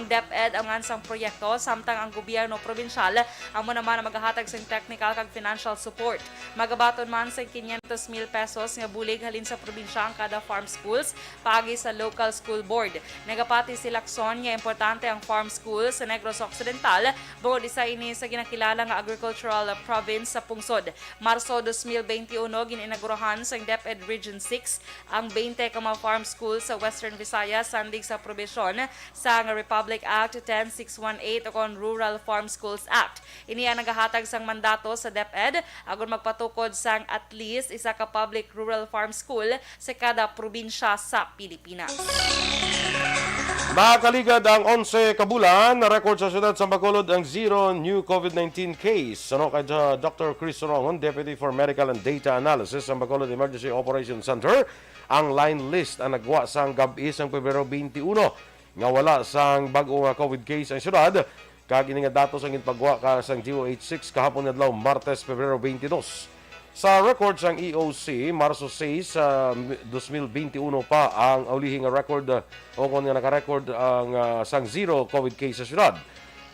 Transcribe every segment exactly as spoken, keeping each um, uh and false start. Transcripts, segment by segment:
DepEd ang ngan sang proyekto, samtang ang gobyerno probinsyal amo naman ang magahatag sing technical kag financial support. Magabaton man sing quinientos mil pesos nga bulig halin sa probinsya ang kada farm schools paagi sa local school board. Nagapati si Lacson nga importante ang farm school sa Negros Occidental, bangod isa ini sa ginakilala nga agricultural province sa pungsod. Marso dos mil bente uno, gin-inaugurahan sang DepEd Region six ang twenty ka mga farm schools sa Western Visayas, sandig sa probisyon sang Republic Act ten six one eight o kon Rural Farm Schools Act. Ini ang nagahatag sang mandato sa DepEd agon magpatukod sang at least isa ka public rural farm school sa kada probinsya sa Pilipinas. Nakaligad ang onse ka bulan, na-record sa siyudad sa Bacolod ang zero new COVID nineteen case. Suno kay Ja-, Doctor Chris Sorongon, Deputy for Medical and Data Analysis sa Bacolod Emergency Operation Center, ang line list ang nagwa sang gab-i sang Pebrero twenty-one nga wala sang bag-o nga COVID case ang siyudad, kag ini nga datos ang ginpagwa ka sang D O H six kahapon nga adlaw, Martes, Pebrero twenty-two. Sa record sang E O C, Marso sais, ah, dos mil bente uno pa ang ulihi nga record, ah, ukon nga naka-record ang, ah, sang zero COVID case sa siyudad.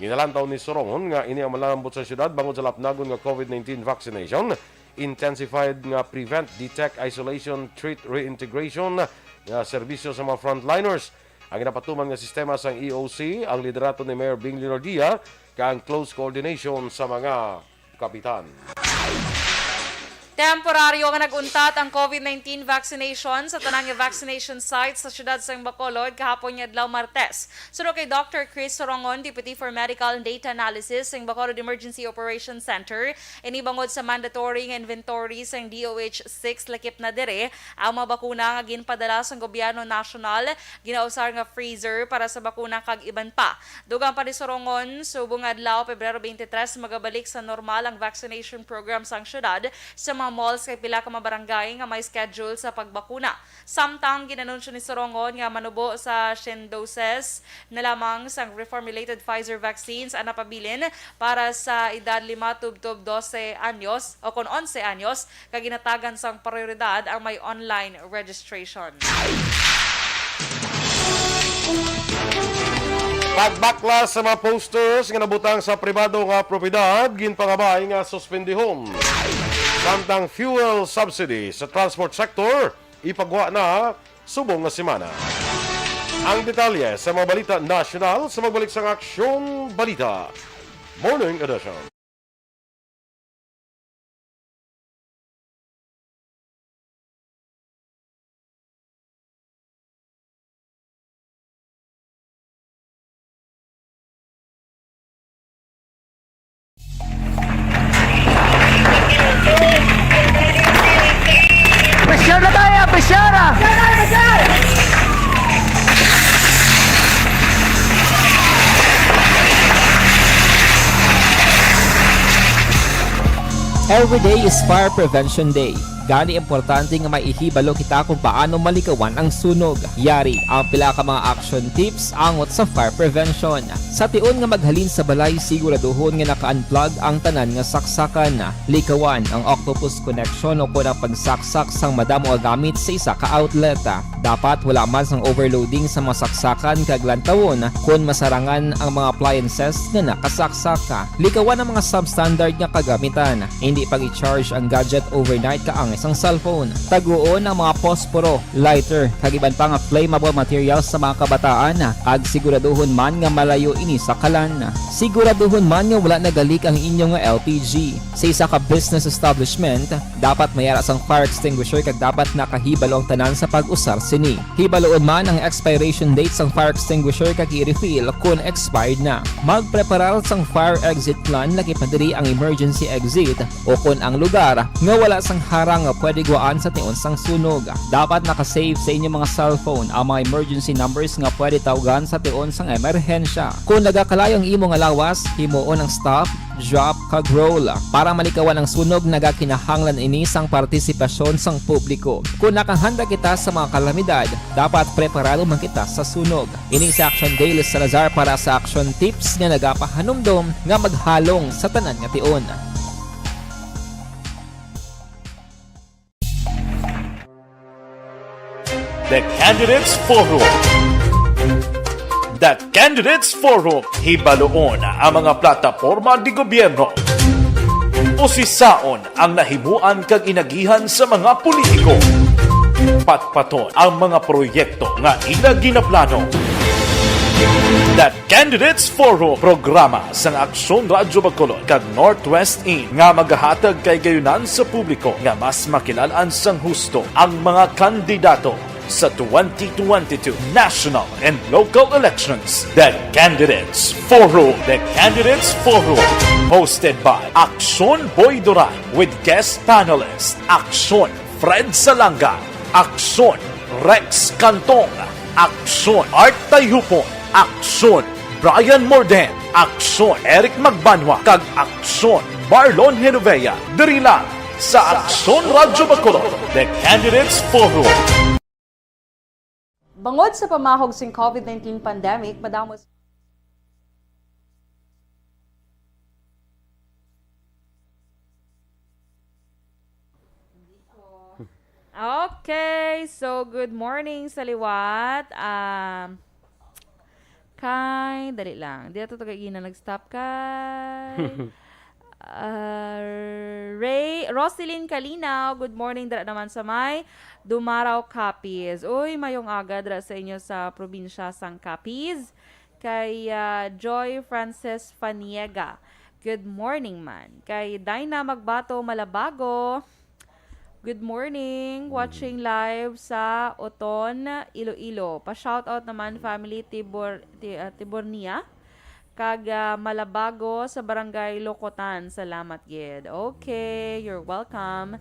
Ginalantaw ni Sorongon nga ini ang malambot sa siyudad bangod sa lapnagon nga COVID nineteen vaccination, intensified nga prevent, detect, isolation, treat, reintegration nga serbisyo sa mga frontliners. Ang ginapatuman nga sistema sang E O C, ang liderato ni Mayor Bing Leonardia, kag ang close coordination sa mga kapitan. Temporaryo nga nag-untat ang COVID nineteen vaccination sa tanan nga vaccination sites sa siyudad sang Bacolod kahapon nga adlaw, Martes. Suno kay Doctor Chris Sorongon, Deputy for Medical and Data Analysis sang Bacolod Emergency Operations Center, ini bangod sa mandatory nga inventory sang D O H six lakip na diri ang mga bakuna nga ginpadala sang gobyerno nasyonal, ginausar nga freezer para sa bakuna kag iban pa. Dugang pa ni Sorongon, subong nga adlaw, Pebrero twenty-three, magabalik sa normal ang vaccination program sang syudad sa mga malls kag pila ka mga barangay nga may schedule sa pagbakuna. Samtang ginanunsyo ni Sorongon nga manubo sa siyam doses na lamang sang reformulated Pfizer vaccines ang napabilin para sa edad lima tubtob dose anyos o kon onse anyos, kag ginatagan sang prioridad ang may online registration. Pagbaklas sa mga posters nga nabutang sa pribado nga propiedad, ginpangabay nga suspendihon. Samtang fuel subsidy sa transport sector, ipagwa na subong nga semana. Ang detalye sa mga balita nasyonal sa magbalik sang Aksyon Balita Morning Edition. Pressure na tayo! Pressure! Every day is Fire Prevention Day. Gani, importante nga may ihibalo kita kung paano malikawan ang sunog. Yari ang pila ka mga action tips angot sa fire prevention. Sa tion nga maghalin sa balay, siguraduhon nga naka-unplug ang tanan nga saksakan. Likawan ang octopus connection o kon ang pagsaksak sang madamo nga gamit sa isa ka outlet. Dapat wala man sang overloading sa mga saksakan kag lantawon kon masarangan ang mga appliances nga nakasaksak. Likawan ang mga substandard nga kagamitan. Indi pag-i-charge ang gadget overnight kaangay sang cellphone. Taguon ang mga posporo, lighter, kag iban pa nga flammable materials sa mga kabataan, kag siguraduhon man nga malayo ini sa kalan. Siguraduhon man nga wala nagalik ang inyo nga L P G. Sa isa ka business establishment, dapat may ara sang fire extinguisher kag dapat nakahibalo ang tanan sa pag-usar sini. Hibaluon man ang expiration date sang fire extinguisher kag i-refill kon expired na. Magpreparar sang fire exit plan, lakip na diri ang emergency exit o kon ang lugar nga wala sang harang nga pwede gwaan sa tion sang sunog. Dapat naka-save sa inyo mga cellphone ang mga emergency numbers nga pwede tawgan sa tion sang emerhensya. Kon nagakalayo ang imo nga lawas, himuon ang stop, drop, kag roll. Para malikawan ang sunog, nagakinahanglan ini sang partisipasyon sang publiko. Kon nakahanda kita sa mga kalamidad, dapat preparado man kita sa sunog. Ini si Action Dale Salazar para sa Action Tips nga nagapahanumdom nga maghalong sa tanan nga tion. The Candidates Forum. The Candidates Forum, hibaluon ang mga plataporma de gobyerno. Usisaon ang nahimuan kag inagihan sa mga politiko. Patpaton ang mga proyekto nga ila ginaplano. The Candidates Forum, programa sang Aksyon Radyo Bacolod kag Northwest In nga magahatag kay gayunan sa publiko nga mas makilal-an sang husto ang mga kandidato sa twenty twenty-two national and local elections. The Candidates Forum. The Candidates Forum. Hosted by Aksyon Boy Duran with guest panelist Aksyon Fred Salanga, Aksyon Rex Cantong, Aksyon Art Tayhupon, Aksyon Brian Morden, Aksyon Eric Magbanwa, kag Aksyon Marlon Genovea. Diri lang sa Aksyon Radyo Bacolod, The Candidates Forum. Bangod sa pamahog sing COVID nineteen pandemic, madamo s- Okay, so good morning sa liwat. Um, kay, dali lang. Di ato tagay-ina nag-stop kay. Ah, Ray, Roselyn Kalinaw, good morning dira naman sa may Dumaraw, Capiz. Uy, mayong aga dira sa inyo sa probinsya sang Capiz. Kay, ah, Joy Frances Faniega, good morning man. Kay Dinah Magbato Malabago, good morning. Watching live sa Oton, Iloilo. Pa-shoutout naman, family Tibor-, Ti-, ah, Tibornia kag, ah, Malabago sa Barangay Locotan. Salamat gid. Okay, you're welcome.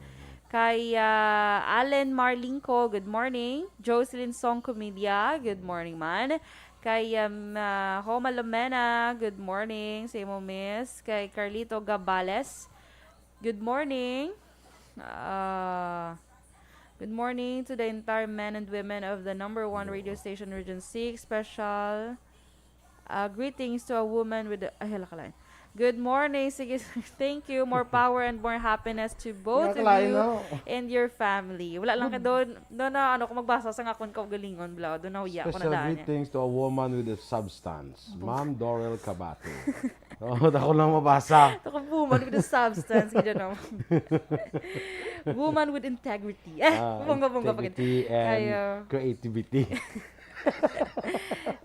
Kay, ah, Allen Marlingco, good morning. Jocelyn Song Comedia, good morning man. Kay, um, ah, Homa Lomena, good morning sa imo, miss. Kay Carlito Gabales, good morning. Ah, good morning to the entire men and women of the number one radio station, Region six. Special, ah, greetings to a woman with a, ay, hala ka lang. Good morning. Sige, thank you. More power and more happiness to both of you and your family. Wala lang ka doon, doon na, ano, kung magbasa sa akon kaugalingon, bla, doon na huya ko na. Special daan, eh. Greetings to a woman with a substance, Ma'am Dorel Cabato. Oh, ako lang mabasa. Ako, woman with a substance, gid, ano? Woman with integrity. Eh, ah, bongga-bongga pa gid. Integrity and creativity.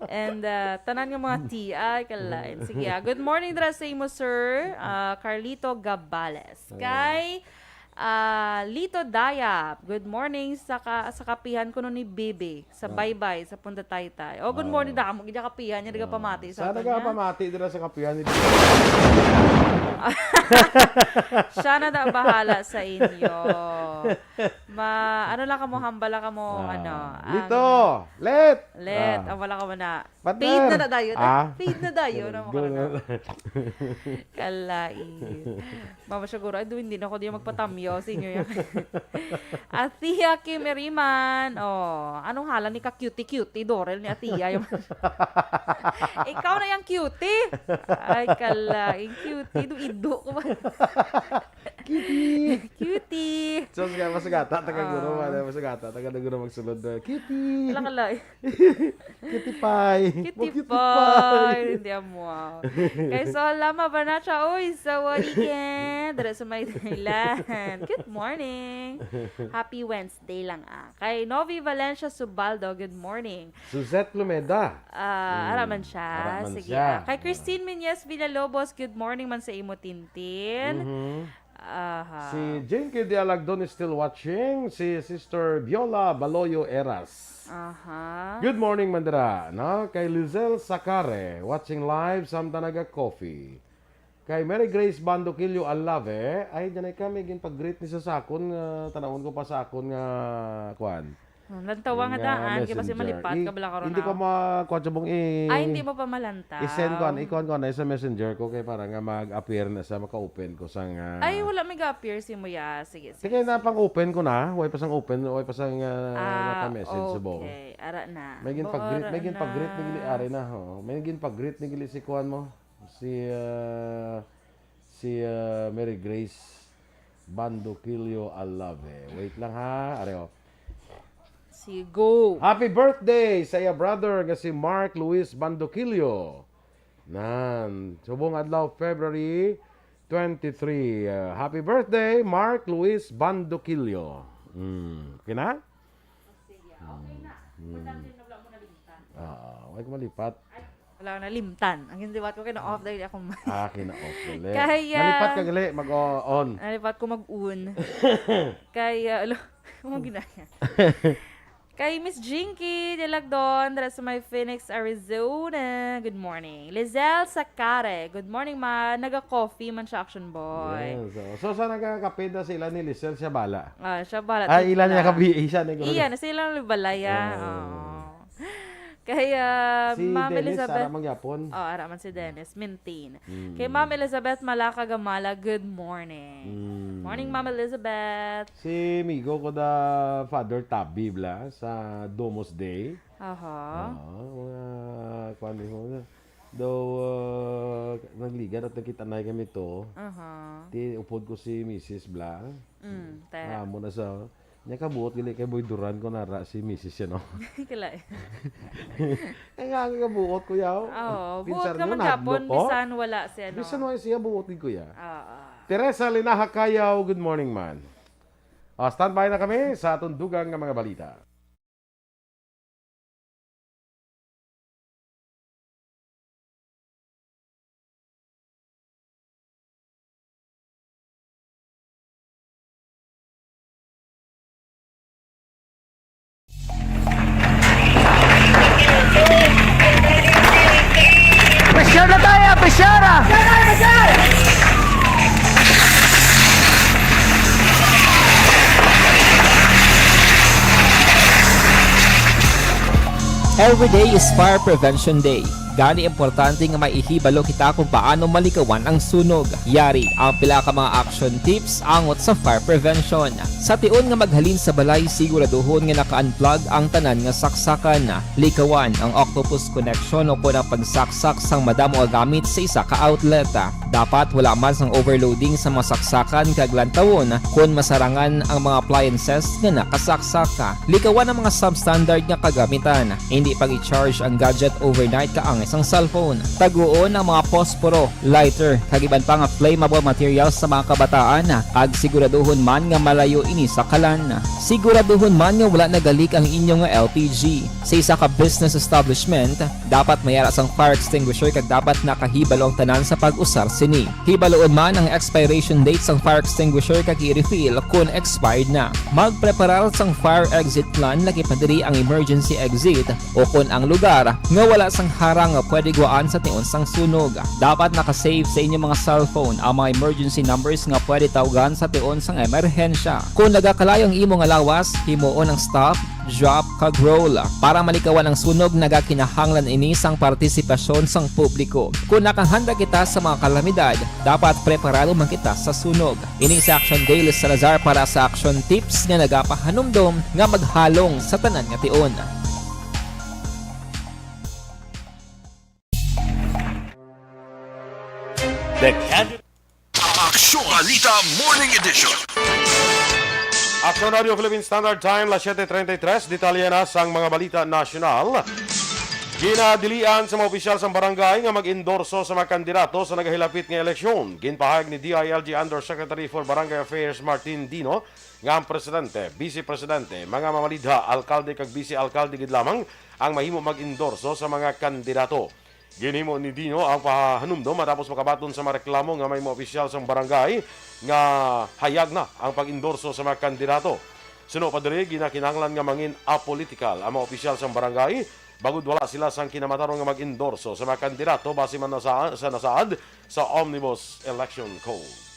And, ah, tanan nga mga T, ay, kalain. Sige, ah. Good morning dira sa imo, sir. Ah, Carlito Gabales. Ah. Kay, ah, Lito Dayap. Good morning sa ka-, sa kapihan kuno ni Bibi sa Baybay, sa Punta Taytay. Oh, good morning. Damo gid kapihan niya nagapamati sa kanya. Sana nagapamati dira sa kapihan ni Bibi. Siya na da bahala sa inyo. Ma-, ano lang kamo, hambal lang kamo, ano, Lito! Let! Let, ah, wala ka man na. Partner! Paid na na dayon. Ah? Paid na dayon, ano mo ka na. Kalait. Mama, siguro, ay, hindi na ako diyan magpatamyaw sa inyo yan. Athea Kim Eriman. Oh, anong hala ni ka cutie-cutie, Dorel, ni Athea? Yung ikaw na yung cutie. Ay, kalaing cutie. Ido-ido ko ba? Cutie! Cutie! So, sige, masugata, taga guro, ah, masugata, taga guro magsulod na. Cutie! Wala ka lang. Cutie pie! Cutie pie! Hindi, amo, ah. Kay Sol Lama Banacha, oy, sa Wariken, dira sa may Thailand. Good morning! Happy Wednesday lang, ah. Kay Novi Valencia Subaldo, good morning. Suzette Lumeda. Ah, ara man siya. Ara man siya. Sige, ah. Kay Christine Miñez Villalobos, good morning man sa imo, Tintin. Mhm. Aha. Si Jinky de Alagdon is still watching. Si Sister Viola Baloyo Eras. Aha. Good morning, Mandra. Na, kay Lizelle Sacare, watching live, samtang naga-coffee. Kay Mary Grace Bandoquillo Alave, ay, dyan ay kami, ginpag-greet ni sa sakon, nga tanawon ko pa sa akon nga, kwan. Hmm, lantawa nga daan, kay basi malipat ka bala karon. Hindi pa ma-, kwan siya mong i-, ay, hindi mo pa malanta. I-send ko, i-, kwan ko na sa messenger ko, kay para nga mag-appear na sa, maka-open ko sa nga. Ay, wala may ga-appear si mo ya. Sige, sige, sige. Sige, na pang-open ko na. Way pa sang open, way pa sang, ah, naka-message sa bo. Ah, okay. Ara na. May ginpag-greet, may ginpag-greet ni gili, ari na, ho. May ginpag-greet ni gili si kwan mo. Si, ah, si, ah, Mary Grace Bandoquillo Alave. Wait lang ha, areo. Sigo. Happy birthday sa iya brother nga si Mark Luis Bandoquillo. Nan, subong adlaw, February twenty-three. Uh, happy birthday, Mark Luis Bandoquillo. Mm. Okay na? Sige, okay na. Mm. Importante na wala mo nalimtan. Ah, wala ko malipat. Ay, wala ko nalimtan. Ang hindi ko kina-off dahil ako ma- Ah, kina-off gali. Kaya nalipat ka gali, mag-on. Nalipat ko mag-on. Kaya, alo, mo ginaya. Kay Miss Jinky Delagdon, dala sa may Phoenix, Arizona. Good morning. Lizelle Sakare. Good morning, ma. Naga-coffee man siya, Action Boy. Yes, so, so sa nagakapit na sila ni Lizelle, siya bala. Ah, siya bala. Ah, ila niya kabi, isa ni Iya, na sila ni balaya. Oh. Oo. Kay, ah, si Ma'am Dennis, Elizabeth. Sara Mangyapon. Oh, ara man si Dennis. Maintain. Mm. Kay Ma'am Elizabeth Malaka Gamala, good morning. Mm. Morning, Ma'am Elizabeth. Si migo ko da Father Tabi bla sa Domus Day. Aha. Ah, mga kuan mo na. Daw, ah, nagligan at nakita na kami to. Aha. Ti upod ko si Misis bla. Mm, te. Ah, mo na sa nya kabuot gali kay Boy Duran ko nara si Misis siya, no? Kala. Ay nga, ang kabuot ko yaw. Oo, buot ka man gapon, bisan wala si ano. Bisan wala siya, buot gid ko ya. Oo. Teresa Linaha Kayaw, good morning, man. Ah, standby na kami sa atong dugang nga mga balita. Pressure na tayo! Pressure, ah! Every day is Fire Prevention Day. Gani, importante nga may ihibalo kita kung paano malikawan ang sunog. Yari ang pila ka mga action tips angot sa fire prevention. Sa tion nga maghalin sa balay, siguraduhon nga naka-unplug ang tanan nga saksakan. Likawan ang octopus connection o kon ang pagsaksak sang madamo nga gamit sa isa ka outlet. Dapat wala man sang overloading sa mga saksakan kag lantawon kon masarangan ang mga appliances nga nakasaksak. Likawan ang mga substandard nga kagamitan. Hindi pag-i-charge ang gadget overnight kaangay sang cellphone. Taguon ang mga posporo, lighter, kag iban pa nga flammable materials sa mga kabataan, kag siguraduhon man nga malayo ini sa kalan. Siguraduhon man nga wala nagalik ang inyo nga L P G. Sa isa ka business establishment, dapat may ara sang fire extinguisher kag dapat nakahibalo ang tanan sa pag-usar sini. Hibaluon man ang expiration date sang fire extinguisher kag i-refill kon expired na. Magpreparar sang fire exit plan, lakip na diri ang emergency exit o kon ang lugar nga wala sang harang nga pwede guwaan sa tion sang sunog. Dapat naka-save sa inyo mga cellphone ang mga emergency numbers nga pwede tawgan sa tion sang emerhensya. Kon nagakalayo ang imo nga lawas, himuon ang stop, drop, kag roll. Para malikawan ang sunog, nagakinahanglan ini sang partisipasyon sang publiko. Kon nakahanda kita sa mga kalamidad, dapat preparado man kita sa sunog. Ini si Action Day, Liz Salazar para sa Action Tips nga nagapahanumdom nga maghalong sa tanan nga tion. The Candid- Aksyon Balita Morning Edition. Aksyon Radio Philippine Standard Time, las siete treinta y tres. Detalye na sang mga balita nasyonal. Ginadilian sa mga opisyal sang barangay nga mag-endorso sa mga kandidato sa nagahilapit nga eleksyon. Ginpahayag ni D I L G Undersecretary for Barangay Affairs Martin Dino nga ang presidente, vice presidente, mga mamalidha, alkalde kag vice alkalde gid lamang ang mahimo mag-endorso sa mga kandidato. Ginhimo ni Dino ang pahanumdom matapos makabaton sa mga reklamo nga may mga opisyal sang barangay nga hayag na ang pag-endorso sa mga kandidato. Suno pa diri, ginakinahanglan nga mangin apolitical ang mga opisyal sang barangay bangod wala sila sang kinamatarong nga mag-endorso sa mga kandidato base man na sa, sa nasaad sa Omnibus Election Code.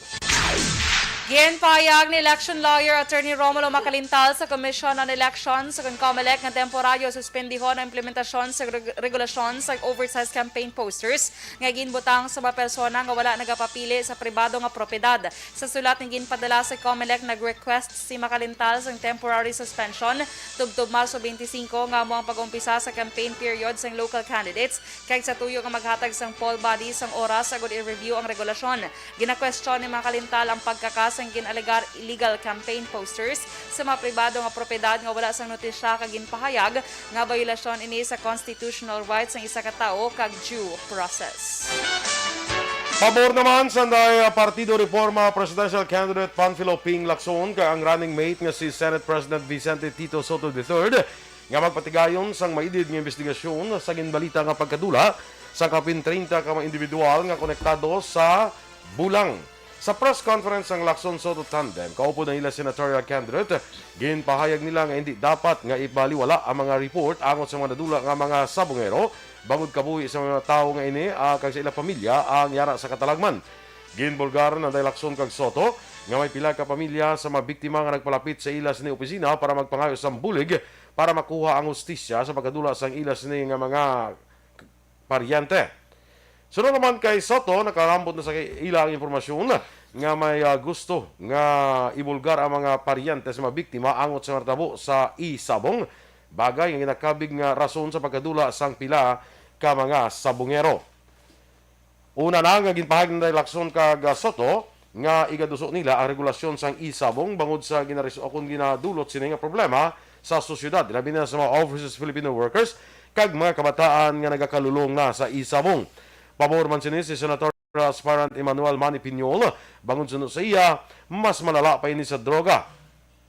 Ginpahayag ni election lawyer Attorney Romulo Macalintal sa Commission on Elections, kon COMELEC, nga temporaryo suspendihon ang implementasyon sa reg-, regulasyon sa oversized campaign posters nga ginbutang sa mga persona nga wala nagapapili sa pribado nga propiedad. Sa sulat nga ginpadala sa COMELEC, nag-request si Macalintal sang temporary suspension tubtob Marso twenty-five, nga amo ang pag-umpisa sa campaign period sang local candidates, kag sa tuyo nga maghatag sang poll body sang oras agud i-review ang regulasyon. Ginakwestiyon ni Macalintal ang pagkaka sa gin-alegar illegal campaign posters sa mga pribado nga propiedad nga wala sang notisya, kag ginpahayag nga bayolasyon ini sa constitutional rights sang isa ka tawo kag due process. Pabor naman sang Partido Reforma presidential candidate Panfilo Ping Lacson kag ang running mate nga si Senate President Vicente Tito Sotto the third nga magpatigayon sang maidid nga investigasyon sa ginbalita nga pagkadula sa kapin treinta ka mga individual nga konektado sa bulang. Sa press conference sang Lacson Sotto tandem, kaupod ang ila senatorial candidate, ginpahayag nila nga hindi dapat nga ibaliwala ang mga report angot sa mga nadula nga mga sabongero, bangod kabuhi sa mga tawo nga ini, ah, kag sa ilang pamilya ang yara sa katalagman. Ginbulgar ni Lacson kag Sotto nga may pila ka pamilya sa mga biktima nga nagpalapit sa ila sini opisina para magpangayo sang bulig para makuha ang hustisya sa pagkadula sang ila sini nga mga paryente. Sunod naman kay Sotto, nakalambot na sa ila ang impormasyon nga may, ah, gusto nga ibulgar ang mga paryente sa mga biktima angot sa natabo sa Isabong, bagay nga ginakabig nga rason sa pagkadula sang pila ka mga sabongero. Una na nga ginpahayag ni Lacson kag, ah, Sotto nga igaduso nila ang regulasyon sang Isabong bangod sa ginaris-, o kon ginadulot sini nga problema sa sosyedad, labi na sa mga overseas Filipino workers kag mga kabataan nga nagakalulong na sa Isabong. Pabor man sini si Senator aspirant Emmanuel Manny Piñol, bangod suno sa iya, mas malala pa ini sa droga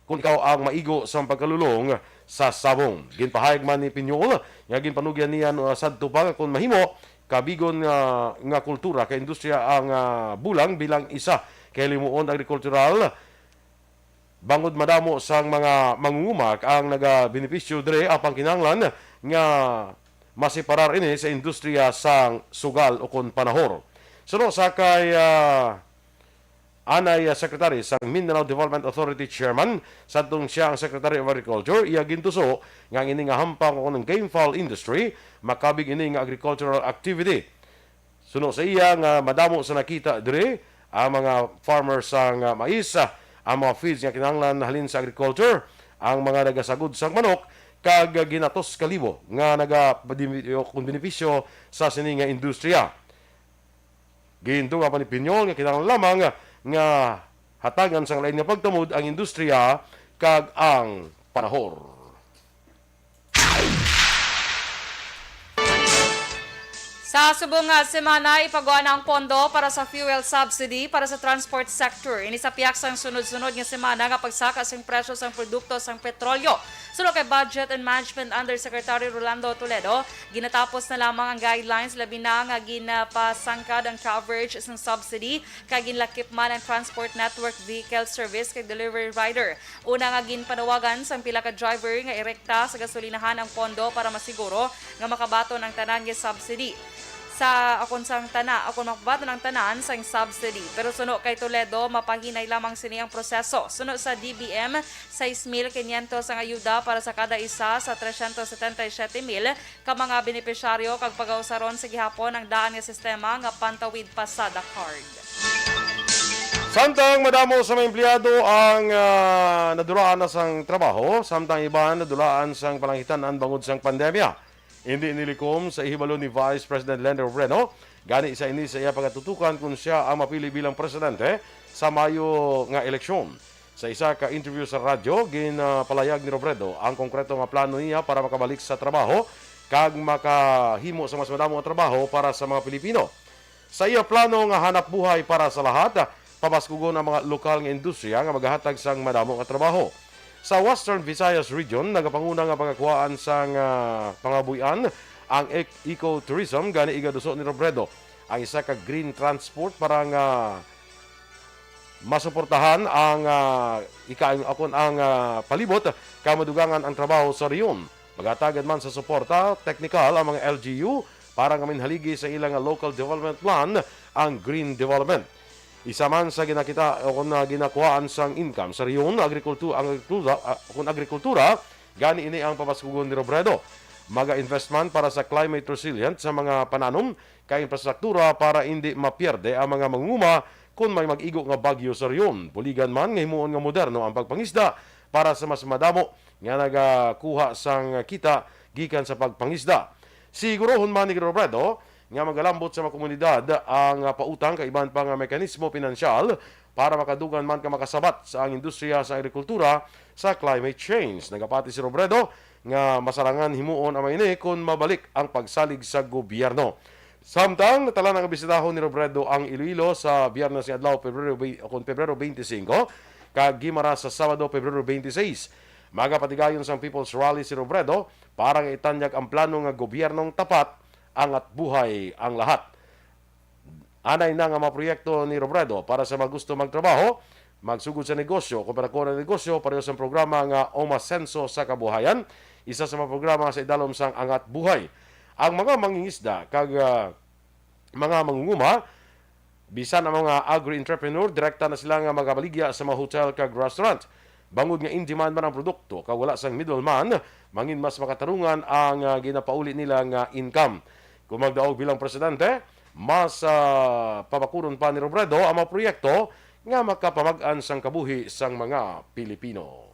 kon ikaw ang maigo sang pagkalulong sa sabong. Ginpahayag man ni Piñol nga ginpanugyan niya, uh, sadto pa nga kon mahimo, kabigon nga, nga kultura kay industriya ang, ah, bulang bilang isa ka halimuon agrikultural, bangod madamo sang mga mangunguma ang nagabenepisyo diri, apang kinahanglan nga maseparar ini sa industriya sang sugal ukon panahor. Suno sa kay, ah, anay, ah, Secretary sang Mindanao Development Authority Chairman, sadtong siya ang Secretary of Agriculture, iya gintuso nga ang ini nga hampang o ang game fowl industry, makabig ini nga agricultural activity. Suno sa iya nga madamo sa nakita diri ang mga farmers sang, ah, mais, ah, ang mga feeds nga kinahanglan halin sa agriculture, ang mga nagasagod sang manok, kag ginatos ka libo nga naga-, kun benepisyo sa sini nga industriya. Ginduga pa ni Piñol nga kinahanglan lamang nga hatagan sang lain nga pagtamod ang industriya kag ang panahor. Sa subong nga semana, ipagwa na ang pondo para sa fuel subsidy para sa transport sector. Ini sa pihak sang sunod-sunod nga semana nga pagsaka sang presyo sang produkto sang petrolyo. Suno kay Budget and Management Undersecretary Rolando Toledo, ginatapos na lamang ang guidelines, labi na nga ginapasangkad ang coverage sang subsidy kag ginlakip man ang Transport Network Vehicle Service kag Delivery Rider. Una nga ginpanawagan sang pila ka driver nga irekta sa gasolinahan ang pondo para masiguro nga makabaton ang tanan nga subsidy. Sa akon sang tana, akon makabaton ang tanan sang subsidy. Pero suno kay Toledo, mapahinay lamang sini ang proseso. Suno sa D B M, sais mil quinientos ang ayuda para sa kada isa sa tresyentos setenta y siyete mil ka mga benepisyaryo kag pagausaron sa gihapon ang daan nga sistema nga Pantawid Pasada Card. Samtang madamo sa mga empleyado ang, ah, nadulaan na sang trabaho, samtang iban nadulaan sang pananglitan-an bangod sang pandemya. Indi nilikom sa ihibalo ni Vice President Leni Robredo, gani isa ini sa iya pagatutukan kon sia ang mapili bilang presidente sa Mayo nga eleksyon. Sa isa ka interview sa radyo, ginpalayag ni Robredo ang konkreto nga plano niya para makabalik sa trabaho kag makahimo sa mas madamo nga trabaho para sa mga Pilipino. Sa iya plano nga hanap buhay para sa lahat, pabaskugon ang mga lokal nga industriya nga magahatag sang madamo nga trabaho. Sa Western Visayas Region, nagapanguna nga pagakuhaan sang, ah, pangabuy-an ang ec-, ecotourism, gani igaduso ni Robredo ang isa ka green transport para nga masuportahan ang, ah, ika-, akon ang, ah, palibot kag madugangan ang trabaho sa rehiyon. Maghatag man sa suporta teknikal ang mga L G U para nga mainhaligi sa ila nga local development plan ang green development. Isa man sa ginakita o kon, ah, ginakuhaan sang income sa rehiyon, agrikultu-, ang agrikultura, ah, kon agrikultura, gani ini ang pabaskugon ni Robredo. Maga-invest man para sa climate resilient sa mga pananom kag infrastruktura para indi mapierde ang mga mangunguma kon may mag-igo nga bagyo sa rehiyon. Buligan man nga himuon nga moderno ang pagpangisda para sa mas madamo nga nagakuha sang kita gikan sa pagpangisda. Sigurohon man ni Robredo nga magalambot sa mga komunidad ang, ah, pautang kag iban pa nga mekanismo pinansyal para makadugang man ka makasabat sa ang industriya sa agrikultura sa climate change. Nagapati si Robredo nga masarangan himuon ang mga ini kon mabalik ang pagsalig sa gobyerno. Samtang natalaan nga bisitahon ni Robredo ang Iloilo sa Biyernes nga adlaw, Pebrero, o kon Pebrero twenty-five, kag Guimaras sa Sabado, Pebrero twenty-six. Magapatigayon sang People's Rally si Robredo para nga itanyag ang plano nga gobyernong tapat, angat buhay ang lahat. Anay na nga mga proyekto ni Robredo para sa mga gusto magtrabaho, magsugod sa negosyo, kung para kuha ng negosyo, pareho sa programa nga Umasenso sa Kabuhayan, isa sa mga programa sa idalom sang Angat Buhay. Ang mga mangingisda kag, ah, mga mangunguma, bisan ang mga agri-entrepreneur, direkta na sila nga magabaligya sa mga hotel kag restaurant. Bangod nga in-demand man ang produkto kag wala sang middleman, mangin mas makatarungan ang, ah, ginapauli nila nga income. Kung magdaog bilang presidente, mas, ah, pabakuron pa ni Robredo ang mga proyekto nga makapamag-an sang kabuhi sang mga Pilipino.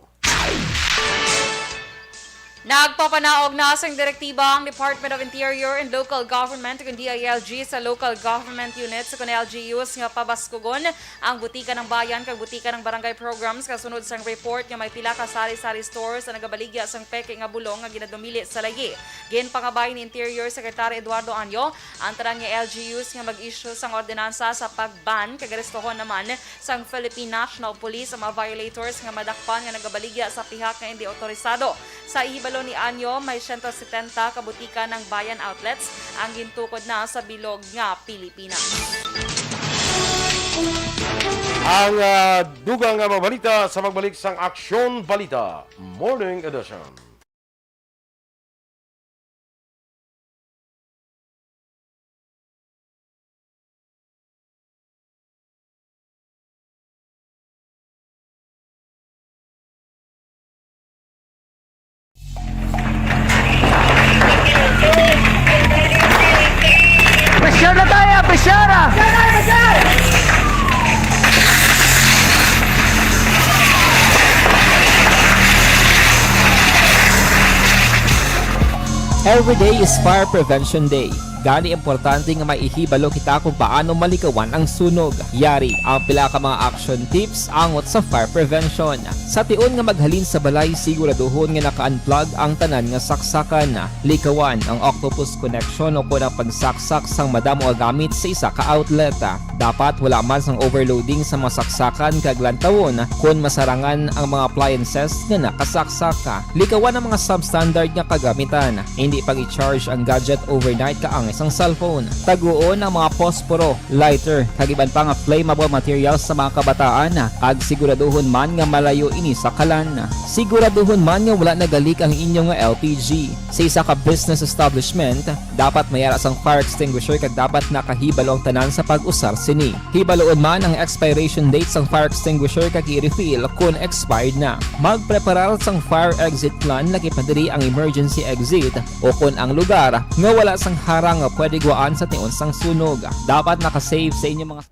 Nagpapanaog na sang direktiba ang Department of Interior and Local Government, kun D I L G, sa local government units kun L G Us nga pabaskugon ang Butika ng Bayan kag Butika ng Barangay programs kasunod sang report nga may pila ka sari-sari stores ang nagabaligya sang peke nga bulong nga ginadumili sa layi. Ginpangabay ni Interior Secretary Eduardo Anyo ang tanan nga L G Us nga mag-issue sang ordinansa sa pag-ban kag arestohon naman sang Philippine National Police ang mga violators nga madakpan nga nagabaligya sa pihak nga indi otorisado. Sa ihibalo ni Anyo, may siyento setenta ka butika ng Bayan Outlets ang gintukod na sa bilog nga Pilipinas. Ang, ah, dugang nga mga balita sa pagbalik sang Aksyon Balita Morning Edition. Pressure na tayo, pressure! Every day is Fire Prevention Day. Gani, importante nga may ihibalo kita kung paano malikawan ang sunog. Yari ang pila ka mga action tips angot sa fire prevention. Sa tion nga maghalin sa balay, siguraduhon nga naka-unplug ang tanan nga saksakan. Likawan ang octopus connection o kon ang pagsaksak sang madamo nga gamit sa isa ka outlet. Dapat wala man sang overloading sa mga saksakan kag lantawon kon masarangan ang mga appliances nga nakasaksak. Likawan ang mga substandard nga kagamitan. Hindi pag-i-charge ang gadget overnight kaangay sang cellphone. Taguon ang mga posporo, lighter, kag iban pa nga flammable materials sa mga kabataan, kag siguraduhon man nga malayo ini sa kalan. Siguraduhon man nga wala nagalik ang inyo nga L P G. Sa isa ka business establishment, dapat may ara sang fire extinguisher kag dapat nakahibalo ang tanan sa pag-usar sini. Hibaloon man ang expiration date sang fire extinguisher kag i-refill kon expired na. Magpreparar sang fire exit plan, lakip na diri ang emergency exit o kon ang lugar nga wala sang harang nga pwede gwaan sa tion sang sunog. Dapat naka-save sa inyo mga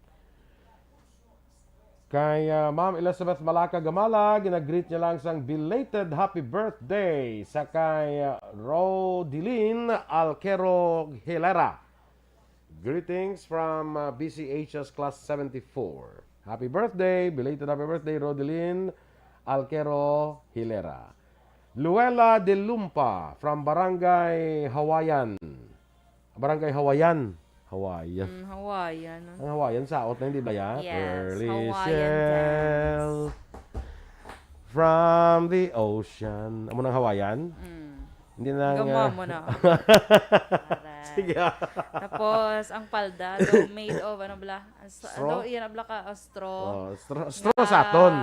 Kay, ah, Ma'am Elizabeth Malaka Gamala, ginagreet niya lang sang belated happy birthday sa kay, ah, Rodilin Alquero Hilera. Greetings from, ah, B C H's class seventy-four. Happy birthday, belated happy birthday, Rodilin Alquero Hilera. Luella de Lumpa from Barangay Hawaiian. Barangay Hawaiian. Hawaiian. Mm, Hawaiian, no? Ang Hawaiian, saot na, hindi ba yan? Yes, Pearly Hawaiian shell dance. From the ocean. Amo nang Hawaiian? Mm. Hindi na Gama nga mo na. Aray. Sige. Tapos, ang palda, daw made of, ano bala? As-, Straw? Ano, yan, bala ka, ah, straw. Oh, straw, straw Nga, sa aton.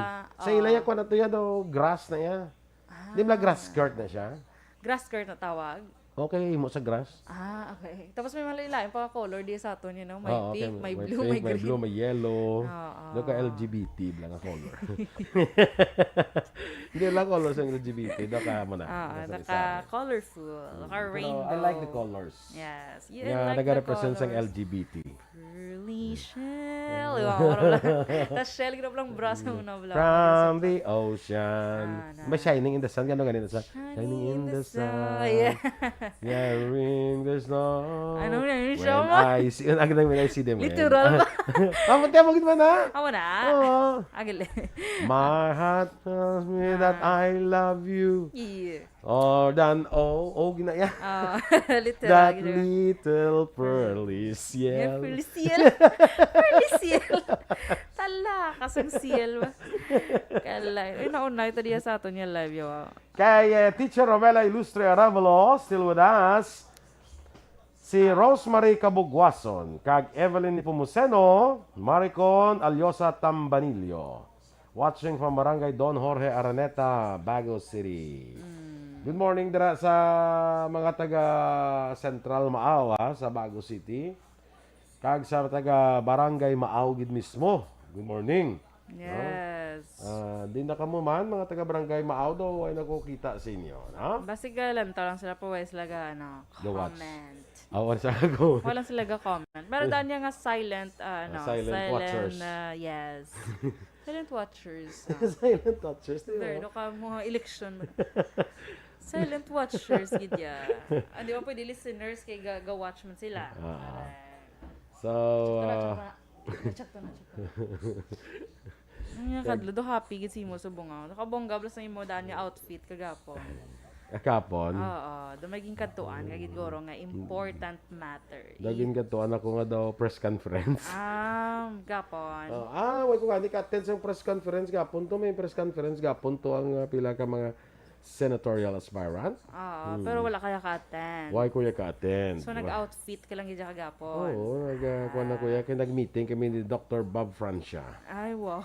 Sa oh. Ilaya ko na to yan, daw, grass na yan. Di ba Ah. grass skirt na siya? Grass skirt na tawag? Okay, mo sa grass. Ah, okay. Tapos may malain-lain pa ka color di sa aton, you know? May Oo, okay, pink, may may blue, pink, may may green. blue, may yellow. Oo. Doon ka L G B T, bala nga color. Hindi lang color sa L G B T, doon ka mo na. Oo, Doon sa naka isa. colorful, Mm, naka pero rainbow. I like the colors. Yes, you Nga like the nag-represent sa colors. L G B T. Pearly shell. Diba? Parang lang, tas shell, gina lang bra sa una, bra. From the ocean. Ah, na. May shining in the sun. Gano'n ganito sa shining in the sun. Yeah. Gathering the snow. Ano na yun, When show mo? I see, ang ganda, when I see them, eh. Literal ba? Ah, pati mo gid man, ha? Amo na? Oo. Agil. My heart tells me that Ah. I love you. Yeah. Or than, oh, oh, ginaya. Ah, literal, That gina- little pearly Yeah, seal. Pearly seal. Pearly seal. Tala, kasang seal ba? Kala, eh, naunay ta diya sa aton nga live, yawa. Kay, eh, Teacher Romela Ilustre Aravalo, still with us. Si Rosemary Kabugwason, kag Evelyn Nepomuceno, Maricon Alyosa Tambanillo. Watching from Barangay Don Jorge Araneta, Bago City. Mm. Good morning dira sa mga taga Central Maaw, ha, sa Bago City. Kag sa taga Barangay Maaw gid mismo. Good morning. No? Yes. Ah, di na kamo man, mga taga Barangay Maaw daw, ay nakukita sa inyo, no? Basig, ah, lantaw lang sila po, way sila ga, ano, Ga-watch. Comment. Ah, wala sa ako. Walang sila ga-comment. Pero daan niya nga silent, ah, ano, Ah, silent silent, watchers. ah, yes. Silent watchers, ah. Silent watchers, di ba? Pero no ka mga election. Silent watchers, gid ya. Ah, di ba pwede listeners kay ga, ga-watch man sila? Ah. Correct. So, Sakto na, ah, sakto na. Sakto na, sakto na. Ang nga kadlo, do happy gid si imo subong, ah. Nakabongga bala sa imo daan nga outfit kagapon. Kagapon? Oo, do may ginkadtuan nga gid guro nga important matter. Dagin kadtuan ako nga daw press conference. Ah, gapon. Oh, ah, way ko gani ka-attend sa press conference gapon to, may press conference gapon to ang, ah, pila ka mga senatorial aspirant. Oo, Hmm. pero wala kaya ka-attend. Why ko ya ka-attend? So, Wa- nag-outfit ka lang gid kagapon. Oo, nag, ah, kuwan ako Ah. ya, kay nag-meeting kami ni Doctor Bob Francia. Ay, wow.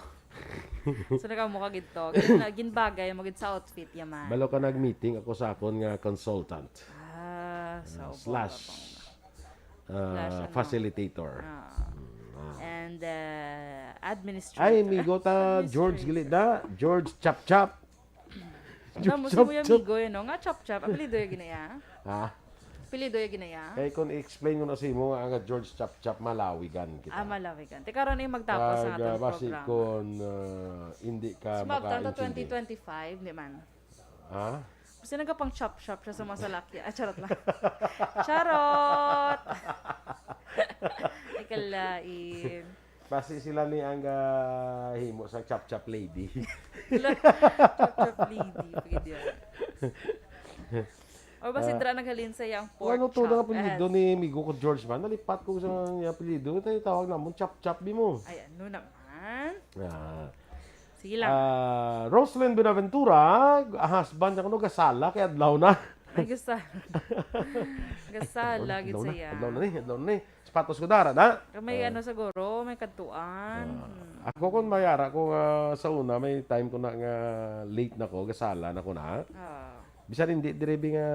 So, nag-amo ka gid to. Gin-, ginbagay mo gid sa outfit, yaman. Balo ka nag-meeting ako sa akon nga consultant. Ah, so, Ah, slash, bongga, bongga. ah, Slash, ano? facilitator. Ah. Mm, ah. And, uh, administrator. Ay, migo ta, George, Administrator. gili na. George Chap Chap. Tamo si Chop, Kuya chop. Migoy, no? Nga Chop Chop. Apelido ya ginaya? Ha? Apelido ya ginaya? Kay kung i-explain ko na sa imo nga ang George Chop Chop, malawigan kita. Ah, malawigan. Te, karon ay magtapos ang Kag, atong ah, basi programa. kung, ah, hindi ka Sumabtan ta makaintindi. twenty twenty-five, di man. Ha? Kasi nagapang chop chop siya sa mga salakyan. Ah, charot lang. Charot! Ay, kalain. Basi sila ni ang, ah, himo sa chop chop lady. Chop chop lady, pwede yan. Or ba si Ah. Dra naghalin sa iyang pork Ano to chop? na apelyido Yes. ni Migo ko George man? Nalipat ko sa iyang apelyido. Ito yung tawag namon, chop chop, di mo? Ay, ano naman? Ah. Sige lang. Ah, Roslyn Buenaventura, ah, husband niya kuno gasala kay adlaw na. Ay, gasala. Gasala, Adlaw gid na, siya. adlaw na ni, adlaw na ni. Sapatos ko dara na. Kay may Ah. ano siguro, may kadtuan. Ah, Hmm. ako kung mayara ko nga sa una, may time ko na nga late na ko, gasala na ko na. Ah. Bisan hindi, dire bi nga,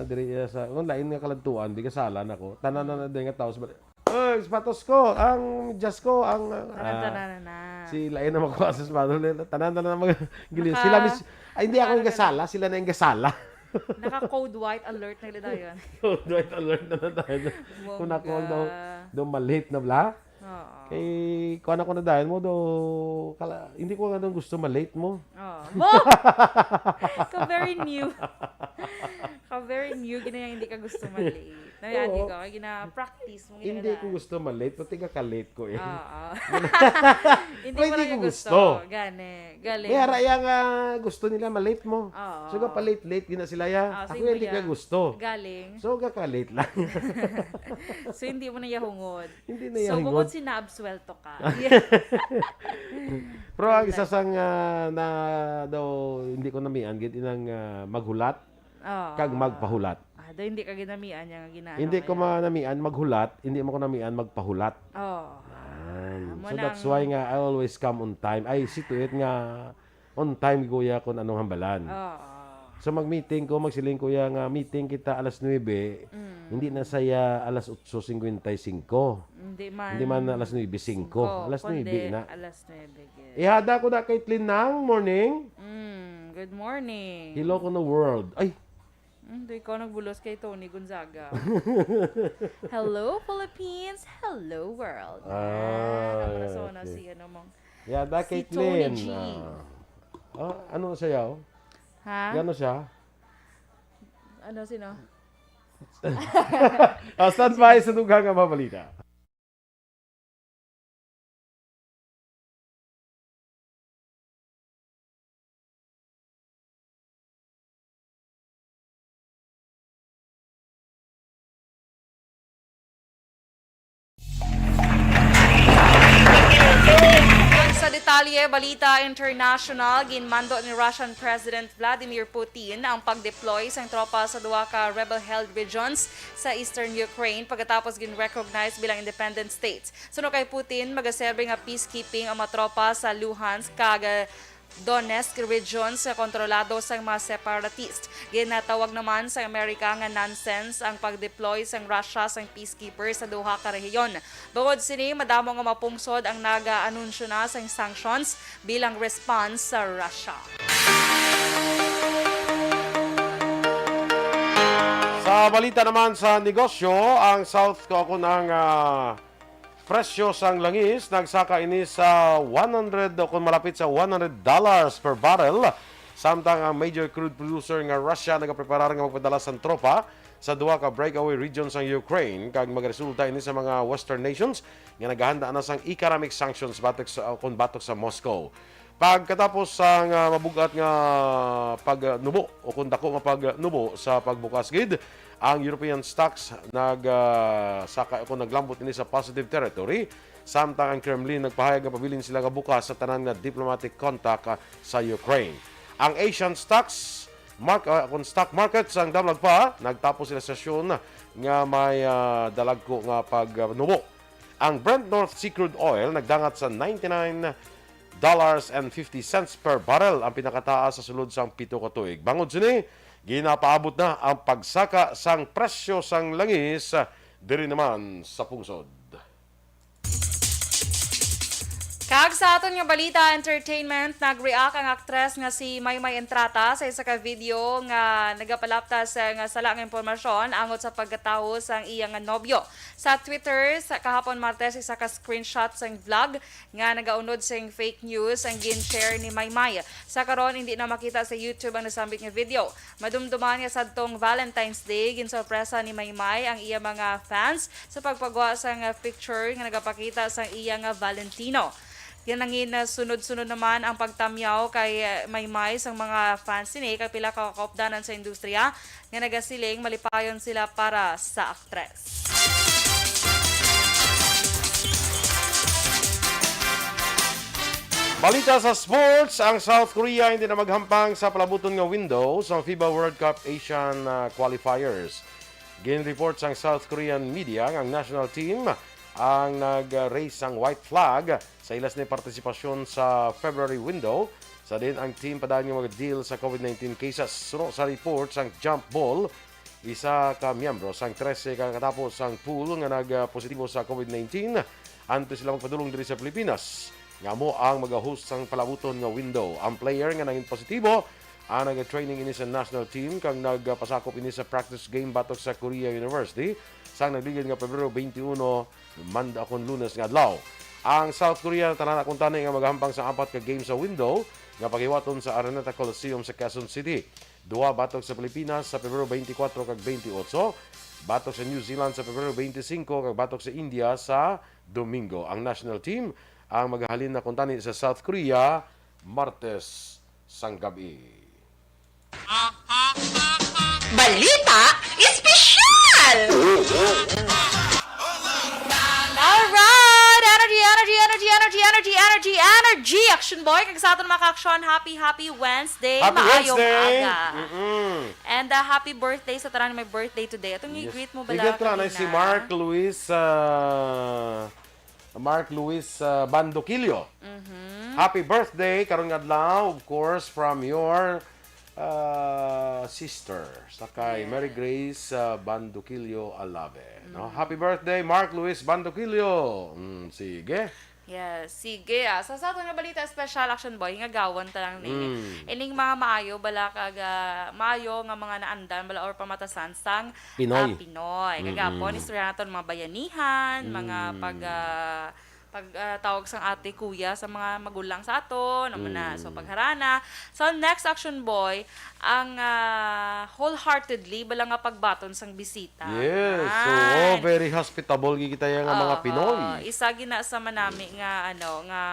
dire, ah, sa, kung lain nga kaladtuan, bi gasala na ko. Tanan na na din nga tao sa bali. Ay, sapatos ko, ang medyas ko, ang, ah, Tanan-tanan na. si lain na makuha sa sapatos nila. Tanan na na mga giliw. Naka-, Sila mis-, ay, hindi ako yung naka-, gasala, sila na yung gasala. Naka-code white alert na gid dayon. Code white alert na na tayo. Kung ako Bongga. daw, daw malate na bla. Oo. Kay, kuha na ko na dayon mo, daw, kala, hindi ko nga daw gusto malate mo. Oo. Bo! Ka very new. Ka very new, gina yung hindi ka gusto malate. Nayagi Oo. ko, kay gina-practice mo, Hindi gina- ko gusto malate, pati ka ka-late ko eh. Oo. Hindi Pero mo hindi lang ko gusto. gusto. Gani. Galing. May ara iya nga gusto nila malate mo. Oo. So, ka pa-late-late, gina sila ya. Oo, Ako same hindi ya. ka gusto. Galing. So, ka ka-late lang. So, hindi mo na yahungod. Hindi na So, yahungod. bukod si naabsuelto ka. Pero ang isa Galing. sang, ah, na daw hindi ko namian, gid inang, ah, maghulat Oo. kag magpahulat. Ah, daw hindi ka ginamian niya nga ginaano Hindi ko kaya. manamian maghulat, hindi mo ko namian magpahulat. Oo. Yan. Amo So, that's lang. why nga I always come on time. Ay, si Tuyet nga on time, kuya, kung anong hambalan. Oo. So, mag-meeting ko, magsiling, kuya, nga meeting kita alas nuebe, Mm. hindi na saya alas otso singkwenta y singko. Hindi man Hindi man alas nuebe singko. singko, Alas kundi nuebe na. alas nuebe, gid. Ihada ko na kay Tlinang, morning. Mm, good morning. Hello ko na world. Ay, Hmm, di ko nagbulos kay Tony Gonzaga. Hello, Philippines! Hello, world! Ah, Ah, amo na sa una okay. Si ano mong Yeah, that si Caitlyn, Tony G. Ah. Ah, ano siya, oh? Ha? Gano siya? Ano, sino? Ah, stand by sa dugang nga mga balita. Sa detalye, balita international, ginmando ni Russian President Vladimir Putin ang pag-deploy sang tropa sa duha ka rebel-held regions sa eastern Ukraine pagkatapos gin-recognize bilang independent states. Suno kay Putin, magaserbe nga peacekeeping ang mga tropa sa Luhansk kag Donetsk regions nga kontrolado sang mga separatist. Ginatawag naman sang Amerika nga nonsense ang pag-deploy sang Russia sang peacekeeper sa duha ka rehiyon. Bangod sini, madamo nga mga pungsod ang naga-anunsyo na sang sanctions bilang response sa Russia. Sa balita naman sa negosyo, ang South Korea, ang, ah, presyo sang langis nagsaka ini sa one hundred o kung malapit sa one hundred dollars per barrel, samtang ang major crude producer nga Russia nagapreparar nga magpadala sang tropa sa duha ka breakaway region sang Ukraine, kag magaresulta ini sa mga Western nations nga naghanda na sang economic sanctions batok sa, o kung batok sa Moscow. Pagkatapos sang, ah, mabugat nga pagnubo o kung dako nga pagnubo sa pagbukas gid, ang European stocks nag, ah, saka o kung naglambot ini sa positive territory, samtang ang Kremlin nagpahayag nga pabilin sila nga bukas sa tanan nga diplomatic contact, ah, sa Ukraine. Ang Asian stocks mark-, ah, kung stock market sang damlag pa, nagtapos sila sesyon nga may, ah, dalagko nga pagnubo. Ang Brent North Sea crude oil nagdangat sa ninety-nine dollars and fifty cents per barrel, ang pinakataas sa sulod sang pito ka tuig. Bangod sini, ginapaabot na ang pagsaka sang presyo sang langis diri naman sa pungsod. Kag sa aton nga balita, entertainment, nag-react ang aktres nga si Maymay Entrata sa isa ka video nga nagapalapta sang sala nga impormasyon angot sa pagkatawo sang iya nga nobyo. Sa Twitter, sa kahapon Martes, isa ka screenshot sang vlog nga nagaunod sing fake news ang gin-share ni Maymay. Sa karon, hindi na makita sa YouTube ang nasambit nga video. Madumduman nga sadtong Valentine's Day, ginsorpresa ni Maymay ang iya mga fans sa pagpagwa sang picture nga nagapakita sang iya nga Valentino. Yan ang gin-, sunod-sunod naman ang pagtamyaw kay, eh, Maymay sang mga fans sini kay pila ka kaupdanan sa industriya nga nagasiling malipayon sila para sa aktres. Balita sa sports, ang South Korea hindi na maghampang sa palabuton nga window sa fiba World Cup Asian, ah, qualifiers. Gin-report sang South Korean media nga ang national team ang nag-raise sang white flag sa ila sini partisipasyon sa February window, sa diin ang team padayon nga mag-deal sa covid nineteen cases. Suno sa report sang Jump Ball, isa ka miyembro sang trese ka katapos sang pool nga nag-positibo sa covid nineteen, antes sila magpadulong diri sa Pilipinas, nga amo ang mag-host sang palabuton nga window. Ang player nga nangin positibo ang nag-training ini sa national team kag nagpasakop ini sa practice game batok sa Korea University sang nagligad nga Pebrero twenty-one, Manda kon Lunes nga adlaw. Ang South Korea tanan kuntani nga magahampang sa apat ka game sa window nga paghiwaton sa Araneta Coliseum sa Quezon City. Duha batok sa Pilipinas sa Pebrero twenty-four kag twenty-eight, batok sa New Zealand sa Pebrero twenty-five, kag batok sa India sa Domingo. Ang national team ang magahalin na kuntani sa South Korea Martes sang gab-i. Balita Espesyal! Alright! Energy, energy, energy, energy, energy, energy, energy! Action Boy, kag sa aton mga ka-action, happy, happy Wednesday! Happy Maayong Wednesday! Aga! Mm-mm. And, uh, happy birthday sa tanan may birthday today. Atong Yes. I-greet mo bala I-greet ko na kanina? Si Mark Luis, uh, Mark Luis, uh, Bandoquillo. Mhm. Happy birthday karong adlaw, of course, from your, uh, sister, sa kay Yes. Mary Grace, uh, Bandoquillo Alave, no? Mhm. Happy birthday, Mark Luis Bandoquillo. Mm, sige. Yes, sige, ah. Sa, sa aton nga balita espesyal, Action Boy, hingagawon ta lang ni. Mm. Ining mga maayo bala kag, ah, maayo nga mga naandan bala or pamatasan sang, Pinoy. ah, Pinoy. Kagapon, Mm-mm. istorya naton mga bayanihan, mga Mm. pag, ah, pag, ah, tawag sang ate, kuya sa mga magulang sa aton, amo na. So, Mm. pagharana. So, next, Action Boy, ang, ah, wholeheartedly bala nga pagbaton sang bisita. Yes. So, oh, Yan. very hospitable gid kita nga mga Oo, Pinoy. Isa gina sa manami nga, ano, nga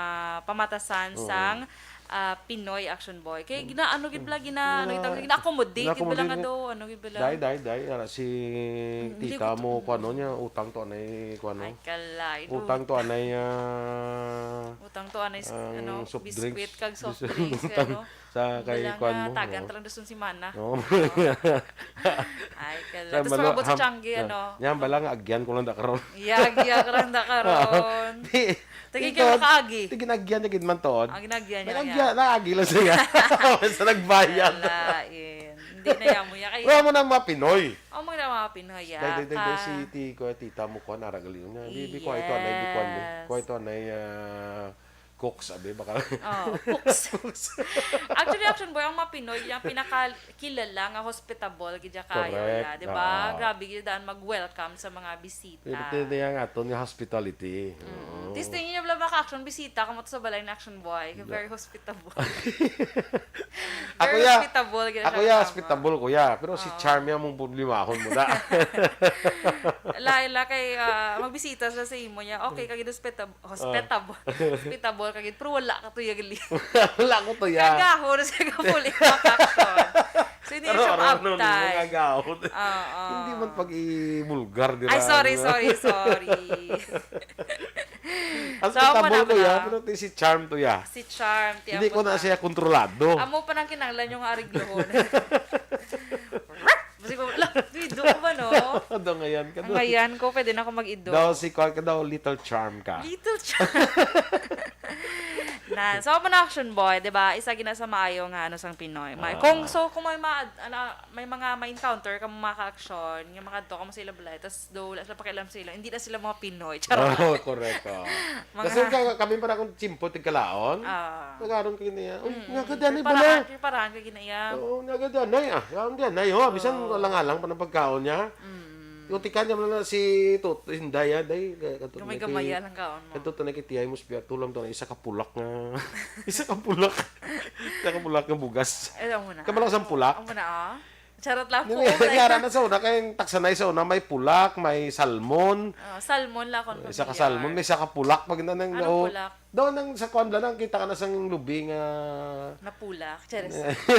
pamatasan Oo. sang, ah, Pinoy Action Boy. Kay Mm. gina-, ano gid bala, gina-, ano gid Gina-, tawag, gina-accommodate gid bala nga gina-accommodate daw, ano gid bala. Day, day, day, ara si Mm, hindi tita ko to-, mo, kuan, no, niya, utang to anay, kuan, no? Ay, kalay, no. Utang to anay, ah, Utang to anay s-, ang ano, soft biskwit drinks. kag soft Bis-, drinks, utang ano. Sa kay Bala kuan nga mo, tagan oo. ta lang dason si Mana. Oo. Oo. Ay, kala. Sa Tapos bala, mga butsi ham-, Changi, ah, ano. yan, bala nga agyan ko lang da karon. Yag, yag lang da karon. Di, Tagi ikaw, kayo makaagi. Tagi nagyan na gid man to. Ang ginagyan May niya, agyan, yan. naagi lang siya. Sa nagbayad. Wala, eh. Hindi na yan mo yan. Kaya Wala mo na mga Pinoy. Oh, mga mga Pinoy, ah. Day, day, day, day, Ka- si ti-, ko, tita mo, kuan, ara gali niya. Di, di, kuha ito, anay, di, kuan, di. Yes. Kuha ito, anay, ah, cooks, abi, baka. Oh, cooks. Cooks. Actually, Action Boy, ang mga Pinoy, yung pinakakilala nga hospitable, gid ya kayo, Correct. ya, di ba? Oo. Grabe, gid daan mag-welcome sa mga bisita. Ito, ito yung aton nga hospitality. Mm. Oo. Tis, tingin niyo, bala, mga ka-action, bisita, kamo to sa balay na Action Boy. Very hospitable. Ako Very ya, hospitable, gid ako siya ya, kasama. hospitable ko ya. Pero si Oo. Charm ya mong problemahon mo da. Laila kay, ah, magbisita siya sa imo niya. Okay, kagid hospitab-, hospitab-, Oh. hospitable, kagid. Pero wala ka to ya gali. Wala ko to ya. Kagaho na siya kapuli ka-action. So, hindi Pero siya aron, ano, maabtay. Mga gahon. Oo. Hindi man pag-ibulgar, di Ay, ba? sorry, sorry, sorry. Ang So, amo na tabol ko ba? ya, pero ti si Charm to ya. Si Charm, ti Hindi amo ko na na. siya kontrolado. Amo pa nang kinahanglan yung ariglohon. Basi ko, ala, duido ko ba, no? Daw ngayon ka Ang doon. ngayon ko, pwede na ako mag-ido. Daw si Kwan ka daw, little charm ka. Little charm. Na, so, amo na Action Boy, di ba? Isa gina sa maayo nga, ano, sang Pinoy. Ma-, Ah. kung, so, kung may ma-, ano, may mga ma-encounter ka, mga ka-action, yung mga to, kamo sa ila balay, tas do, wala sila pakialam sa ila, hindi na sila mga Pinoy. Charot. Oh, correct, oh. Mga Kasi ka-, kami para akong tsimpo, tigkalaon. Ah. Nagaron ka niya. Uy, Mm-mm. nga ka, Danay, Preparahan, bala. preparahan ka ginaya. Oo, nga ka, Danay, ah. Nga ka, Danay, oh. Bisan Oo. alang-alang pa ng pagkaon niya. Mm. Yung tikan niya mo na si Tut-, Inday, ah, Day, ka-, katut-, Gamay-gamay naki-, lang kaon mo. Katut-, na kitihay mo, siya, tulang to na isa ka pulak nga, isa ka pulak. Isa ka pulak nga bugas. Eh, amo na. Kamalak sang pulak. Amo na, ah. Charot lang po, Hindi, oh my yara God. na sa una, kay taksanay sa una, may pulak, may salmon. Ah, salmon lang akong Isa ka familiar. salmon, may isa ka pulak. Pag na nang, Anong oh, pulak? Doon nang sa kuwan lang, kita ka na sang lubi nga Napulak, charis.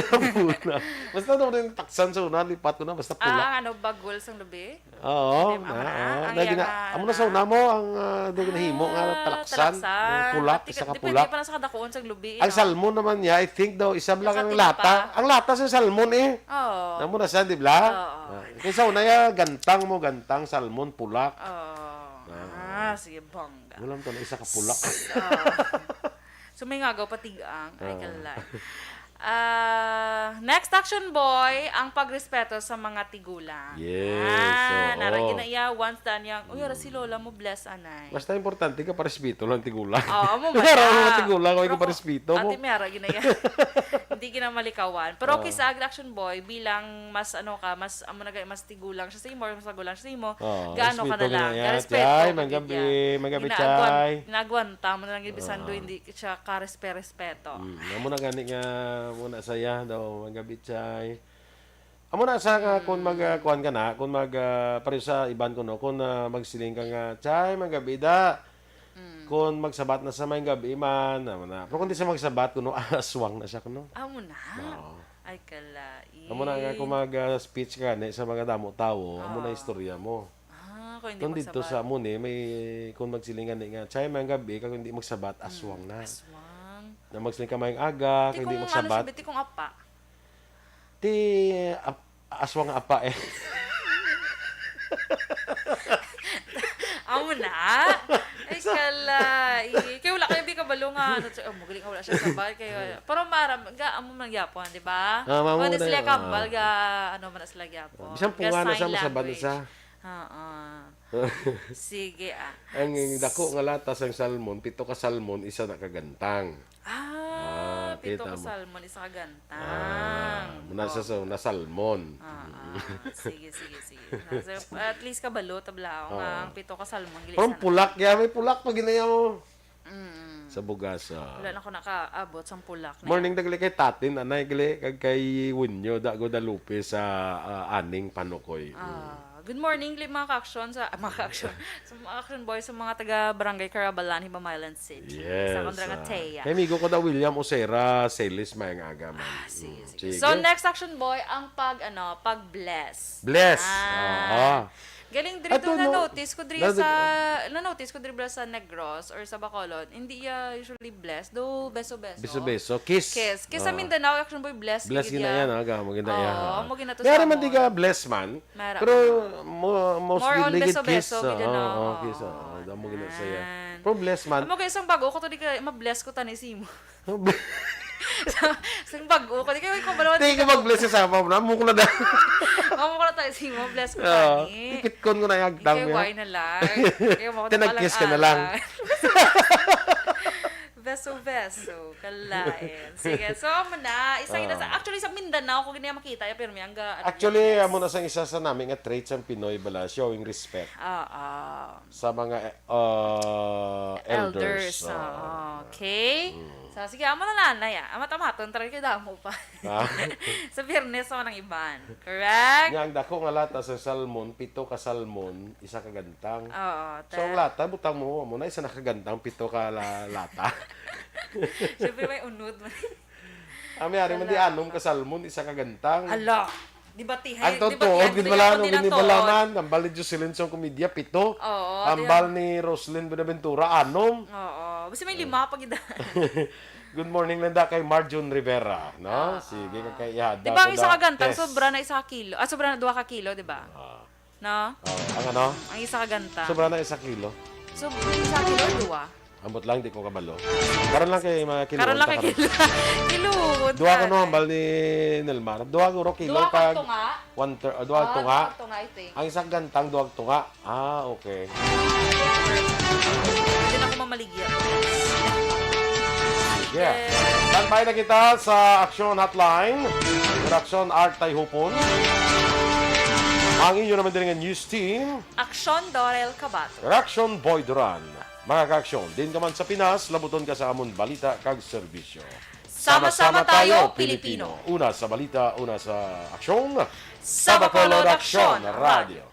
Napulak. Basta doon rin taksan sa una, lipat ko na, basta Ah, pulak. ang ano, bagol sang lubi? Oo, Hindi, amo na, ah, ang na iya gina-, nga amo na sa na. una mo, ang, ah, doon nahimo nga Ah, talaksan, talaksan. yung pulak, Pati isa ka ka, depende pulak. pa na sa kadakuan sang lubi, Ang no? salmon naman niya, I think daw, isa lang Nasa ang tinapa. lata. Ang lata sa salmon, eh. Oo. Amo na siya, di ba? Oo. Ah, kaysa una, ya, gantang mo, gantang, salmon, pulak. Oo. Ah. Ah, sige, bongga. Wala to na isa ka pulak. Ah. So, may ngagaw patigang. Ay, Ah. kalay. Ah, next Action Boy, ang pagrespeto sa mga tigulang. Yes, Ah, oo. nara ginaya, once daan yang, "Uy, ara si Lola mo, bless, anay." Basta importante ka, parespeto lang tigulang. Oo, amo man Para na. mga tigulang, kung Pero ikaw parespeto mo. ate, may ara ginaya. Hindi ginamalikawan. Pero Oo. okay, sa Action Boy, bilang mas, ano ka, mas, amo na gay, mas tigulang siya sa imo, or mas magulang siya sa imo, Oo, gaano ka respeto na lang, ginaya, garespeto Chay, ka may gid gabi, niya. may gabi, Ginaagwan-, Chay. ginaagwanta mo na lang gid, bisan do Oo. hindi siya ka-respe-respeto. Mm, amo na gani nga, amo na saya daw, may gabi, Chay. Amo na sa nga, kung mag, ah, Mm. kuwan ka na, kung mag, ah, pareho sa iban ko, no, kung, ah, magsiling ka nga, "Chay, may gabi da." Mm. Kung magsabat na sa may gabi man, amo na. Pero kung di siya magsabat, kuno, aswang na siya, kuno. Amo na? Oo. Ay, kalai. Amo na nga kung mag, ah, speech ka gani sa mga damo tawo, amo na Ah. istorya mo. Ah, kung hindi Kung dito magsabat. sa amo ni, may, kung magsiling gani nga, "Chay, may gabi," kag hindi magsabat, Mm, aswang na. aswang. Na magsiling ka, "Mayong aga," Ti kag hindi kung ano magsabat. siya, ti kung apa? Ti, ap-, aswang nga apa, eh. Amo na? Ay, kalai. Kaya wala kayo, bi, kabalo nga, ano, oh, magaling nga wala siya sabay. Kaya, pero maram, ga, amo man gyapon, di ba? Ah, mamo Pwede na sila yun. kambal, Ah. ga, ano man na sila gyapon. Bisan Ga punga na sign sa masabat na language. sa. Oo. Sige, ah. Ang dako nga lata sang salmon, pito ka salmon, isa na ka gantang. Ah, Ah, pito kita ka mo. salmon, isa ka gantang. Ah, muna sa Oh. so, na salmon. Ah, ah. Sige, sige, sige. Ah, so, at least kabalo, tablaw nga Oo. ang pito ka salmon, gili Parang sana. pulak, ya, may pulak pa ginaya mo. Mm. Sa bugas, ah. Wala na ko nakaabot sang pulak na Morning, yan. dagli kay Tatin, anay, gali, kag kay Winyo, da Guadalupe sa, ah, Aning Panukoy. Mm. Ah, good morning, li-, mga ka-action sa, ah, mga ka-action, sa mga action boys, sa mga taga Barangay Carabalan, Hiba Island City. Yes, Sa Condra ah, Gatea. kay amigo ko daw, William Osera Celis, maayong aga, man. Ah, sige, Mm, sige. sige. So, next action boy, ang pag, ano, pag-bless. Bless. Ah. Oo. Galing diri Ato, to, no? na-notice ko diri Na- sa, na-notice ko diri ba sa Negros or sa Bacolod, hindi iya usually bless, do beso-beso. Beso-beso, kiss. Kiss. Kiss sa Oo. Mindanao, action boy, bless Bless gid gina iya. yan, aga, maganda iya, Oo, ha. mo gina to May sa ara man di amon. ka bless man, Mara. pero mo, mostly More on ligid kiss. beso-beso, gid, Oo, ano? oo, kiss, Oo, oo, damo gina sa iya. yan. Pero bless man. Amo kay isang bago ko to, di ka, ma-bless ko tani si mo. Sa, sa bago ko, di kayo ko balawan, Di di ko ka mag-bless sa sama mo na, amo ko na da. Amo ko na tayo, si mo, bless ko Oo, tani. Ipitkon ko na yung Di agtang kayo niya. why na lang. Kayo mo ako Tinag-kiss ka na lang. napalalaan. Beso-beso, kalain. Sige, so amo na. Isa ina sa, Ah. actually, sa Mindanao ko gini makita, ya, pero may angga, ano, Actually, yes. amo na sang isa sa nami nga trait sang Pinoy bala, showing respect Oo. sa mga, uh, Elders, elders. Oo. oo, okay. Mm. So, sige, amo na lang na, ya. Amat-amaton, tara kayo damo pa. Ah. Sa Biyernes naman ang iban. Correct? Nga, ang dako nga lata sa salmon, pito ka salmon, isa ka gantang. Oo, So, ang ta- lata, butang mo, mo na isa na ka gantang, pito ka la-, lata. Siyempre, may unod man. Ang may ari man di Wala anom pa. ka salmon, isa ka gantang. Ala, di ba, tihay? Ang Di ba, totoo, tihay? gid Di wala, ba, no, di na gid wala to? man. Ang bali, Jocelyn sa komedya, pito. Oo, Ang di bal ba? ni Roslyn Buenaventura, anom. Oo. Basta may lima pa gid. Good morning, Linda, kay Marjun Rivera, no? Ah, Sige, ah. kay ihada Di ba ang ko isa na ka gantang, test. sobra na isa ka kilo? Ah, sobra na duha ka kilo, di ba? Ah. No? Oh, ang ano? Ang isa ka gantang. Sobra na isa kilo. So, isa ka kilo or duha? Ambot lang, di ko kabalo. Karon lang kay mga kilo. Karon lang kay kilo. Kilo. Duha ka no, hambal ni Nelmar. Duha guro kilo Duha kag kag tunga? one third, ah, duha Oh, tunga. duha tunga, I think. Ang isang gantang, duha tunga. Ah, okay. Hindi na ako mamaligya. Sige. Standby na kita sa Aksyon Hotline. Good Aksyon, Art Tayhupon. Ang inyo naman din nga news team. Aksyon, Dorel Cabato. Good Aksyon, Boy Duran. Mga ka-aksyon, din ka man sa Pinas, labuton ka sa amon balita kag serbisyo. Sama-sama tayo, Pilipino. Una sa balita, una sa aksyon. Sa Bacolod Aksyon Radio.